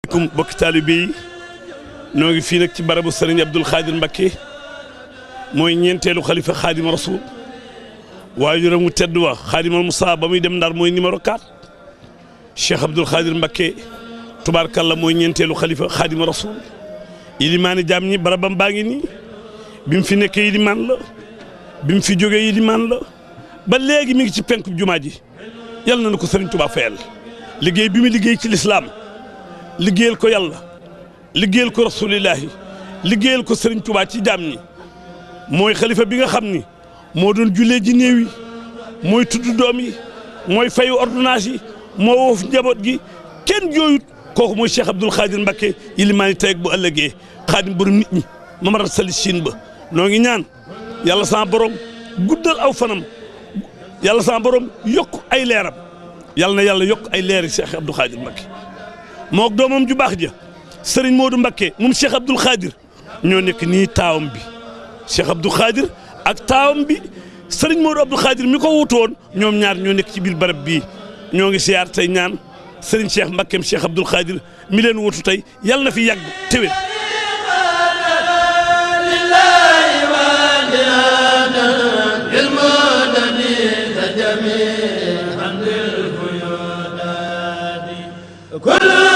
asalaamaaleykum bokki taalibe yi noo ngi fii nag ci barabu Serigne Abdoul Khadir Mbacké mooy ñeenteelu xalifa Xaadimu Rasuul waajuram mu tedd wa Xaadimal Musaa ba muy dem Ndar mooy numéro 4 Cheikh Abdoul Khadir Mbacké tubaarkalla mooy ñeenteelu xalifa Xaadimu Rasuul ilimaani jaam ñi barabam baa ngi nii bi mu fi nekkee ilimaan la bi mu fi jógee ilimaan la ba léegi mi ngi ci penku jumaa ji yal na ko Serigne Touba fayal liggéey bi mu liggéey ci lislaam liggéeyal ko yàlla liggéeyal ko rasulillahi liggéeyal ko Serigne Touba ci jaam ñi mooy xalifa bi nga xam ni moo doon jullee ji néew yi mooy tudd doom yi mooy fayu ordonnance yi moo woof njaboot gi kenn jooyut kooku mooy Cheikh Abdoul Khadir Mbacké yilimaani tey bu ëllëgee xaadim borom nit ñi mamarat sali siin ba noo ngi ñaan yàlla sama borom guddal aw fanam yàlla sama borom yokk ay leeram yàlla na yàlla yokk ay leeri Cheikh Abdoul Khadir Mbacké mook doomam ju baax ja Serigne Modou Mbacké moom Cheikh Abdoul Khadir ñoo nekk nii taawam bi Cheikh Abdoul Khadir ak taawam bi Serigne Modou Abdoul Khadir mi ko wutu woon ñoom ñaar ñoo nekk ci biir barab bii ñoo ngi siyaar tey ñaan Serigne Cheikh Mbackeem Cheikh Abdoul Khadir mi leen wutu tey yàlla na fi yàgg téwél كل